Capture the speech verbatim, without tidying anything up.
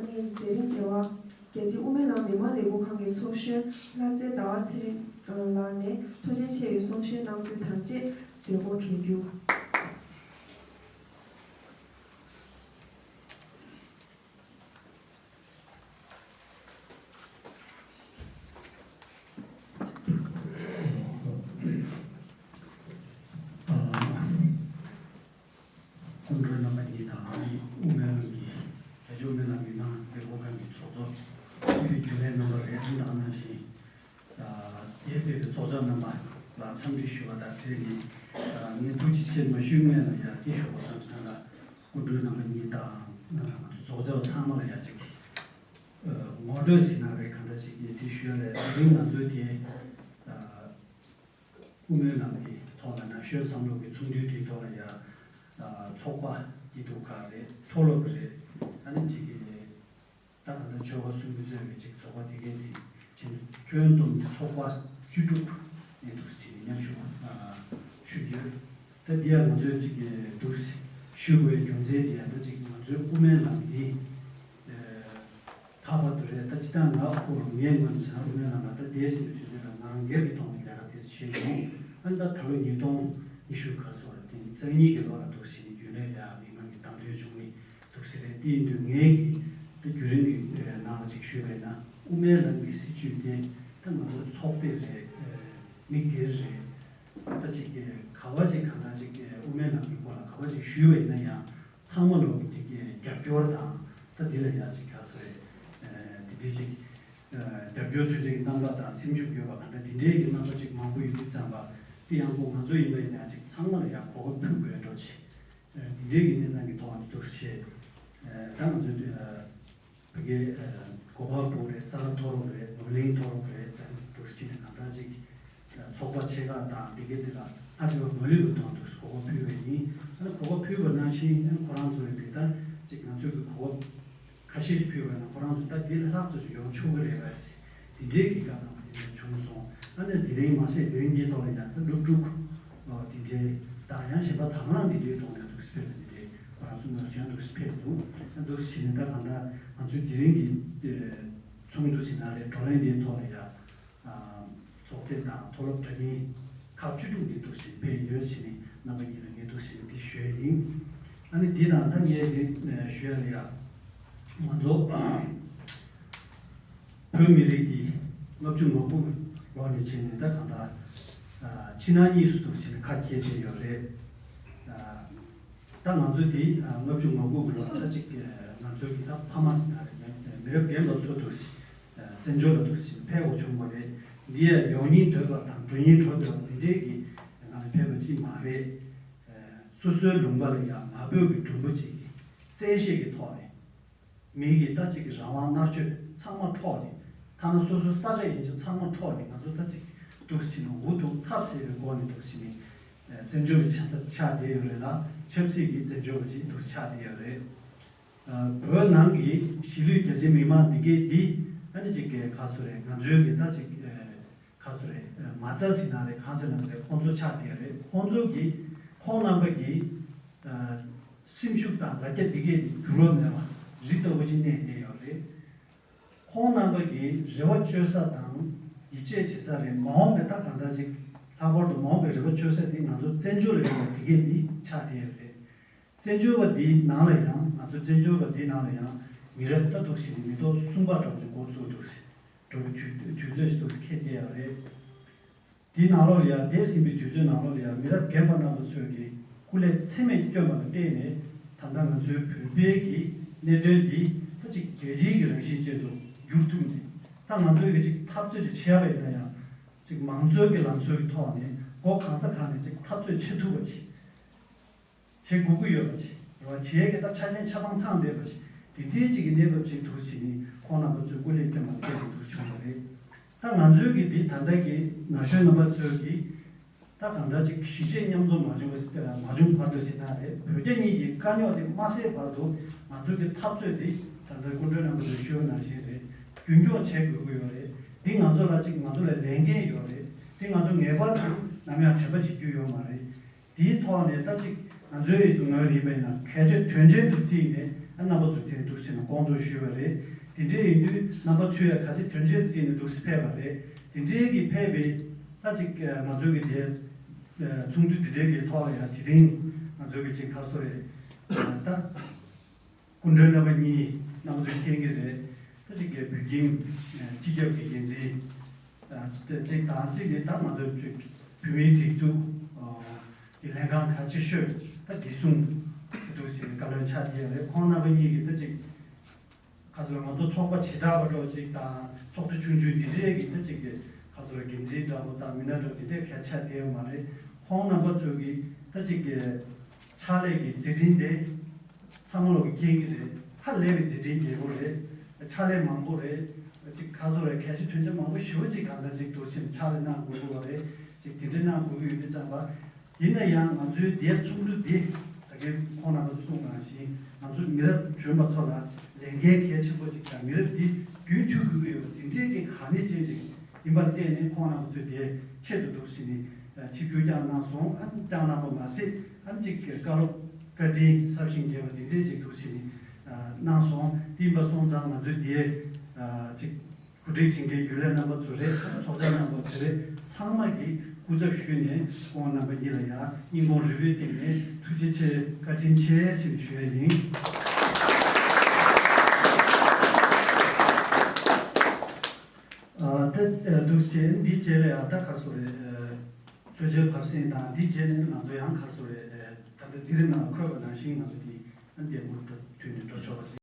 ནས་མཛད་རིམ་རྒྱལ་བ། རྒྱལ་སྤྱི་དབུ་མའི་ལམ་མི་མང་ལས་འགུལ་ཁང་གི་ཚོགས་གཞོན་ལྷ་རྩེ་ཟླ་བ་ཚེ་རིང་ལགས་ནས་ཐུགས་རྗེ་ཆེ་ཡི་གསུང་བཤད་གནང་རྒྱུ་དང་བཅས་མཛད་སྒོ་གྲོལ་རྒྱུ། སྐུ་མགྲོན་རྣམ་པ་གཉིས་དང་། དབུ་མའི་ལམ་གྱི། རྒྱལ་སྤྱིའི་དབུ་མའི་ལམ་མི་མང་ལས་འགུལ་ཁང་གི་ཚོགས་གཙོ། སྤྱི་འཐུས་རྒྱུན་ལས་རྣམ་པ་རེད། ཨ་ནི་དེ་ནང་བཞིན། ཨ། དེར་ཕེབས་པའི་ཚོགས་བཅར་རྣམ་པ་ལ་འཚམས་འདྲི་ཞུ་བ་དང་འབྲེལ་ནས། ཨ། ངས་ཐུགས་རྗེ་ཆེ་མ་ཞུས་སྔོན་ལ་ཡ་དེ་ཞུ་དགོས་བསམ་སོང་ལ། སྐུ་མགྲོན་རྣམ་པ་གཉིས་དང་། ཨ། ང་ཚོ་ཚོགས་བཅར་བ་ཚང་མ་ལ་ཡ་ཅིག་ཨ། ངོ་སྤྲོད་ཟེར་ན་རེད། གང་འདྲ་ཞིག་ཡིན་དེ་ཞུ་ཡ་ལས། དེ་རིང་ང་ཚོའི་དེ། ཨ། དབུ་མའི་ལམ་གྱི་ཐོག་ལ་ན་གཞོན་བསམ་བློ་གི་ཚོགས་འདུ་དེའི་ཐོག་ལ་ཡ། ཨ། ཚོགས་པ་སྐྱིད་སྡུག་ཁག་རེད། མཐོ་སློབ་རེད། ཨ་ནི་གཅིག་གི་ད་ག་ཚོད་ཆོལ་ཁ་གསུམ་གྱིས་གཙོས་པའི་གཅིག་ཚོགས་པ་དེ་གའི་དེ་ཕྱིན་ཁྱོན་བསྡོམས་ཀྱི་ཚོགས་པ་བཅུ་དྲུག་ཡིན་འདུག་ཅེས་མཉམ་ཞུགས་ཞུ་རྒྱུ། ད་འདི་ཡང་ང་ཚོས་གཅིག་གི་འདུག་ཞུ་དགོས་རྒྱུ་མཚན་དེ་ཡང་ད་གཅིག་ང་ཚོའི་དབུ་མའི་ལམ་འདི། ལྷག་པར་དུ་རེད། ད་སྤྱིར་བཏང་ང་ཁོ་ངའི་ངོས་ནས་བྱས་ན་དབུ་མའི་ལམ་ལ་ད་འདས་ཟིན་པའི་དུས་ཚོད་ལ་ང་རང་སྒེར་གྱི་ཐོག་ནས་ལས་ཀ་དེ་བྱས་ཡོང་། ཨ་ནི་ད་ད་ལོ་ཉིས་སྟོང་ཉི་ཤུ་ག་ཚོད་རེད། དེ་རྩ་གཉིས་ཀྱི་ལོ་ལ་འདུག་ཟིན་རྒྱུན་ལས་ལ་མི་མང་གི་བདམས་ཐོན་བྱུང་ནས་འདུག་ཟིན་རེད། དེ་ཡིན་དུས་ངའི་གི་ད་རྒྱུན་རིང་གི་ནང་ལ་ཅིག་ཞུས་པས་ན། དབུ་མའི་ལམ་གྱི་སྲིད་བྱུས་དེ་ད་ང་ཚོ་ཚོགས་སྡེ་རེད། མི་སྒེར་རེད། ད་ཅིག་གི་ག་བ་ཅིག་གང་འདྲ་ཅིག་གི་དབུ་མའི་ལམ་གྱི་སྐོར་ལ་ག་བ་ཅིག་ཞུས་པ་ཡིན་ན་ཡང་། ཚང་མ་ལོ་ཅིག་གི་རྒྱབ་སྐྱོར་དང་། ད་འདི་ལ་ཡང་ཅིག་ག་ཚོད་རེད། དེ་འདྲའི་ཅིག་རྒྱབ་སྐྱོར་བྱེད་ཅིག་གི་རྣམ་པ་དང་སེམས་ཤུགས་ཡོད་པ་གང་འདྲ་དེ་འདྲའི་གི་རྣམ་པ་ཅིག་མང་པོ་ཡོད་དུས་ཙམ་པ། དེ་ཡང་ཁོ་ང་ཚོ་ཡིན་པ་ཡིན་ན་ཡང་ཅིག་ཚང་མ་ལ་ཡང་གོ་སྐབས་ཕུལ་དགོས་འགྲོ་ཅིག་དེ་འདྲའི་གི་གནས་སྟངས་ཀྱི་ཐོག་ནས་འདུག་བྱས། ད་ང་ཚོའི་བོད་སྐད། ཨ། གོ་པལ་པུར་རེད། ས་རཱ་མཐོ་སློབ་རེད། མོ་ལིང་མཐོ་སློབ་རེད། ད་འདུག་སེ་བྱས་ནས་གང་འདྲ་ཅིག་ཚོགས་པ་ཆེ་ཁག་དང་དེ་གའི་དེ་ལ་ཧ་ཅང་མ་ལུས་པའི་ཐོག་ཏུ་གོ་སྐབས་ཕུལ་བ་ཡིན། ཨ་ནི་གོ་སྐབས་ཕུལ་བ་ནང་བཞིན། ཨ་ནི་ཁོ་རང་ཚོ་ཡིན་པས་ད་ཅིག་ང་ཚོས་ཀྱི་གོ་སྐབས་ཁ་ཤས་ཤིག་ཕུལ་བ་ན་ཁོ་རང་ཚོ་ད་དེ་ལས་ལྷག་ཙམ་ཞིག་ཡོང་ཆོག་གི་རེད་པས། དེ་འདྲའི་གི་བཀའ་གནང་བ་དེ་འདྲ་བྱུང་སོང་། ཨ་ནི་དེ་རིང་མ་ཟད་བོད་ཡིག་ཐོག་ལ་ཡང་ད་སློབ་ཕྲུག་དེ་འདྲའི་དང་ཡང་གཞན་པ་དང་བླངས་དེ་འདྲའི་ཐོག་ནས་འདུག་སེ་ཕེབས་པ་དེ་འདྲའི་ཁོ་རང་ཚོ་ནང་བཞིན་འདུག་སེ་ཕེབས་འདུག་ཨ། འདུག་སེ་བྱས་ནས་ད་གང་ལྟར་ང་ཚོས་དེ་རིང་གི་ཚོགས་འདུ་ཟེར་ན་རེད། བགྲོ་གླེང་འདིའི་ཐོག་ལ་ཡང་ཚོགས་སྡེ་དང་མཐོ་སློབ་འདྲ་མིན་ཁག་བཅུ་དྲུག་གི་འདུག་སེ་ཕེབས་ཡོད་ཟེར་ནས་རྣམ་པ་གཉིས་ལ་ངས་འདུག་སེ་འདི་ཞུས་ཡིན། ཨ་ནི་འདི་དང་ད་ངས་འདི་ཞུ་ཡ་ལ་ཡ། ང་ཚོ་བོད་མི་རིགས་འདི་ལྔ་བཅུ་ང་དགུ་ལོ་ནས་བྱས་ནས་ད་གང་ལྟར་ཕྱི་ནང་གཉིས་སུ་འདུག་སེ་ཁ་གྱེས་བསྡད་ཡོད་རེད། ད་ང་ཚོ་འདི་ལྔ་བཅུ་ང་དགུ་གི་ལོ་ད་ཅིག་ང་ཚོའི་གི་ད་ཕ་མ་ཟེར་ན་རེད། མི་རབས་རྒན་པ་ཚོ་འདུག་སེ་བཙན་བྱོལ་ལ་འདུག་སེ་ཕེབས་དགོས་བྱུང་བ་རེད། འདི་ཡང་ཡོང་སྙིང་འདོད་པ་དང་འགྲོ་སྙིང་བྲོ་འདོད་པ་འདི་འདྲའི་གི་ང་ཚོ་ཕེབས་པ་ཅིག་མ་རེད། སོ་སོའི་ལུང་པ་ལ་ཡང་མ་བོས་ཀྱི་མགྲོན་པོ་ཅིག་གི་བཙན་ཤེད་ཀྱི་ཐོག་ནས། མི་གི་ད་ཅིག་གི་རང་དབང་མནར་གཅོད་ཚང་མ་འཕྲོག་ནས། ཐ་ན་སོ་སོའི་ས་ཆ་ཡན་ཆད་ཚང་མ་འཕྲོག་ནས་ང་ཚོ་ད་ཅིག་འདུག་སེ་བྱས་ནས་འུ་ཐུག་ཐབས་ཟད་པའི་སྒོ་ནས་འདུག་སེ་བྱས་ནས་བཙན་བྱོལ་བ་ཆགས་ཆགས་བསྡད་ཡོད་རེད་ལ། ཆབ་སྲིད་ཀྱི་བཙན་བྱོལ་བ་ཅིག་འདུག་སེ་ཆགས་བསྡད་ཡོད་རེད། བོད་ནང་གི་གཞིས་ལུས་རྒྱ་ཆེ་མི་མང་འདི་གས་འདི་ཨ་ནི་ཅིག་གི་ག་ཚོད་རེད། ང་ཚོའི་གི་ད་ཅིག་ག་ཚོད་རེད། མ་རྩ་ཟེར་ན་རེད། གང་ཟེར་ན་རེད། ཁོང་ཚོ་ཆགས་བསྡད་རེད། ཁོང་ཚོ་གི་ཁོང་རྣམ་པ་གི་སེམས་ཤུགས་དང་ལ་རྒྱ་འདི་གས་འགྱུར་བ་མེད་པ་རི་ལྟ་བུ་ཅིག་གནས་བསྡད་ཡོད་རེད། ཁོང་རྣམ་པ་གི་རེ་བ་བཅོལ་ས་དང་ཡིད་ཆེས་བྱེད་ས་རེད། མ་འོངས་པའི་ད་གང་ལྟར་ཅིག་ལྷག་པར་དུ་མ་འོངས་པའི་རེ་བ་བཅོལ་ས་དེ་ང་ཚོ་བཙན་བྱོལ་ལ་ཡོད་པ་དེ་གས་ནི་ཆགས་བསྡད་ཡོད་རེད། བཙན་བྱོལ་བ་འདིའི་ནང་ལ་ཡང་། ང་ཚོ་བཙན་བྱོལ་བ་འདིའི་ནང་ལ་ཡང་མི་རབས་ལྟ་འདུག་ཟེར་ནས་མི་ཐོག་གསུམ་པ་འདྲ་བོ་ཅིག་འགོ་བཙུགས་འདུག་ཟེར། འགྲོ་བའི་དུས་དུས་ཚོད་ཅིག་འདུག་ཟེར་འཁེལ་བསྡད་ཡོད་རེད། དེའི་ནང་ལོགས་ལ་ཡང་། འདས་ཟིན་པའི་དུས་ཚོད་ནང་ལོགས་ལ་ཡང་མི་རབས་རྒན་པ་རྣམ་པ་ཚོས་ཀྱི་སྐུ་ལས་ཚད་མེད་བསྐྱོན་པ་ལ་བརྟེན་ནས། ད་ལྟ་ང་ཚོའི་བོད་པའི་གི་གནད་དོན་འདི་ད་ཅིག་རྒྱལ་སྤྱིའི་གི་རང་བཞིན་ཅན་དུ་འགྱུར་ཐུབ་ནས། ད་ང་ཚོའི་གི་ཅིག་འཐབ་རྩོད་ཅིག་བྱས་པ་ཡིན་ན་ཡང་། ཅིག་མང་གཙོའི་གི་ལམ་སྲོལ་གྱི་ཐོག་ནས་སྒོ་གང་ས་གང་ནས་ཅིག་འཐབ་རྩོད་བྱེད་ཐུབ་པ་ཅིག་བྱེད་དགོས་ཀྱི་ཡོད་པ་ཅིག་རེད་བ། བྱེད་ཡས་ཀྱི་ད་ཆ་རྐྱེན་ཆ་ཚང་ཚང་བསྡད་པ་ཅིག་དེ་འདྲའི་ཅིག་གི་གནས་བབ་ཅིག་འདུག་བྱས་ནས་ཁོང་རྣམ་པ་ཚོས་སྐུ་ལས་བསྐྱོན་པ་བལྟས་ནས་འདུག་བྱུང་བ་རེད། ད་ང་ཚོའི་གི་འདི་ད་ལྟ་གི་ན་གཞོན་རྣམ་པ་ཚོས་ཀྱི་ད་གང་ལྟར་ཅིག་གཞིས་བྱེས་མཉམ་འཛོམས་མ་བྱུང་བ་མ་བྱུང་བར་དུ་ཟེར་ན་རེད། བོད་རྒྱ་གཉིས་ཀྱི་དཀའ་རྙོག་དེ་མ་སེལ་བར་དུ་ང་ཚོའི་གི་འཐབ་རྩོད་དེ་ད་ལྟ་སྐུ་མགྲོན་རྣམ་པ་ཚོས་ཞུས་པ་ནང་བཞིན་རེད། རྒྱུན་འཁྱོངས་བྱེད་དགོས་ཀྱི་ཡོད་རེད། འདི་ང་ཚོ་ལ་ཅིག་ང་ཚོ་ལ་ལས་འགན་ཡོད་རེད། འདི་ང་ཚོ་ངེས་པར་དུ་ནམ་ཡང་དྲན་པ་བྱེད་རྒྱུ་ཡོད་མ་རེད། དེའི་ཐོག་ནས་ད་ཅིག་ང་ཚོའི་ཡིད་དུ་ངོས་ཡིན་པ་ཡིན་ན། གལ་ཆེ་དོན་ཆེན་དུ་བརྩིས་ནས། རྣམ་པ་ཚོ་དེ་འདུག་ཟེར་ནས་སྐོང་ཚོགས་ཞུས་པ་རེད། དེ་འདྲའི་ཡིན་དུས་རྣམ་པ་ཚོས་ཡང་ག་ཚོད་དོན་ཆེན་བརྩིས་ནས་འདུག་ཟེར་ཕེབས་པ་རེད། དེ་འདྲའི་གི་ཕེབས་པའི་ད་ཅིག་ང་ཚོའི་གི་དེ་ཚོགས་འདུ་དེ་འདྲའི་གི་ཐོག་ལ་ཡང་དེ་རིང་ང་ཚོའི་གི་ཅིག་ག་རེ་ཟེར་རེད། ད་སྐུ་མགྲོན་རྣམ་པ་གཉིས་རྣམ་པ་ཚོས་མཁྱེན་གྱི་རེད། ད་ཅིག་གི་བོད་ཁྱིམ་སྤྱི་ཁྱབ་ཀྱི་འགན་འཛིན། ཨ་གཅིག་དང་གཅིག་ནི་ད་ང་ཚོའི་བོད་མིའི་སྒྲིག་འཛུགས་ཀྱི་ལྷན་ཁང་ཁག་ཆེ་ཤོས་ད་བདེ་སྲུང་འདུག་ཟེར་བཀའ་བློན་ཆགས་བསྡད་རེད། ཁོང་རྣམ་པ་གཉིས་ཀྱིས་ད་ཅིག་ཁ་ཚོར་ང་ཚོ་ཚོགས་པ་བྱེ་བྲག་པ་འདྲ་ཅིག་དང་ཚོགས་སྡེ་ཆུང་ཆུང་འདི་འདྲའི་གི་ད་ཅིག་གི་ཁ་ཚོར་འགན་འཛིན་འདྲ་པོ་དང་མི་སྣ་འདྲ་འདི་འདྲའི་གལ་ཆགས་བསྡད་ཡོད་མ་རེད། ཁོང་རྣམ་པ་ཚོ་གི་ད་ཅིག་གི་ཕྱག་ལས་ཀྱི་མཛད་འཕྲིན་དེ། ཚང་མ་ལོག་གི་མཁྱེན་གྱི་རེད། ཧ་ལས་པའི་མཛད་འཕྲིན་རྒྱས་པོ་རེད། ཕྱག་ལས་མང་པོ་རེད། ཅིག་ཁ་ཚོ་རེད། གལ་ཆེ་དོན་ཆེ་མང་པོ་ཞེ་པོ་ཅིག་གང་ལྟར་ཅིག་འདུག་ཕྱིན་ཕྱག་ལས་གནང་དགོས་ཀྱི་རེད། ཅིག་དེ་འདྲ་གནང་དགོས་ཀྱི་ཡོད་དུས་ཙམ་པ། ཡིན་ན་ཡང་ང་ཚོའི་འདིའི་ཚོགས་འདུ་འདི་ད་གིན་ཁོང་རྣམ་པ་ཚོ་གསུངས་པ་ནང་བཞིན་ང་ཚོ་མི་རབས་གཞོན་པ་ཚོ་ལ་ལས་འགན་གལ་ཆེན་པོ་ཅིག་དང་མི་རབས་འདི་རྒྱུན་མཐུད་དགོས་ཀྱི་ཡོད་པ་དེ་འདྲའི་གི་གལ་གནད་ཅན་ཅིག་ཡིན་པར་བརྟེན་ནས་ཁོང་རྣམ་པ་ཚོས་དེ་ཆེད་དུ་འདུག་ཕྱིན་ནས་ཆིབས་བསྒྱུར་བསྐྱངས་གནང་སོང་། ཨ་བསྐྱངས་གནང་པ་མ་ཟད། ཨ་ནི་གཅིག་གི་བཀའ་སློབ་བཀའ་དྲིན་གསར་བཞེངས་རྒྱས་པ་འདི་འདྲའི་ཅིག་འདུག་ཕྱིན་ནས་གནང་སོང་། དེ་ཡིན་པ་སོང་ཙང་ང་ཚོའི་འདིའི་གཅིག་གོ་སྒྲིག་བྱེད་མཁན་རྒྱུན་ལས་རྣམ་པ་ཚོ་རེད། ཚོགས་བཅར་རྣམ་པ་ཚོ་རེད། ཚང་མ་གིས་སྐུ་ཚབ་ཞུས་ནས་ཁོང་རྣམ་པ་གཉིས་ལ་ཡང་སྙིང་ཁོང་རུས་པའི་གཏིང་ནས་ཐུགས་རྗེ་ཆེ་བཀའ་དྲིན་ཆེ་ཞེས་ཞུ་ཡ་ཡིན། ཨ་ད་འདུག་ཅེས་འདིའི་རྗེས་ལ་ཡང་ད་ག་རེ་ཟེར་རེད། གསོལ་ཇའི་བར་གསེང་དང་འདིའི་རྗེས་ལ་ནི་ང་ཚོ་ཡང་ག་རེ་ཟེར་རེད། ད་ལྟ་འཛིན་རིམ་ནང་འཁོད་པ་ནང་བཞིན་ང་ཚོ་འདི་ཨ་འདེམས་ངོ་མཐུད་ནས་འགྲོ་ཆོག་པ་ཞིག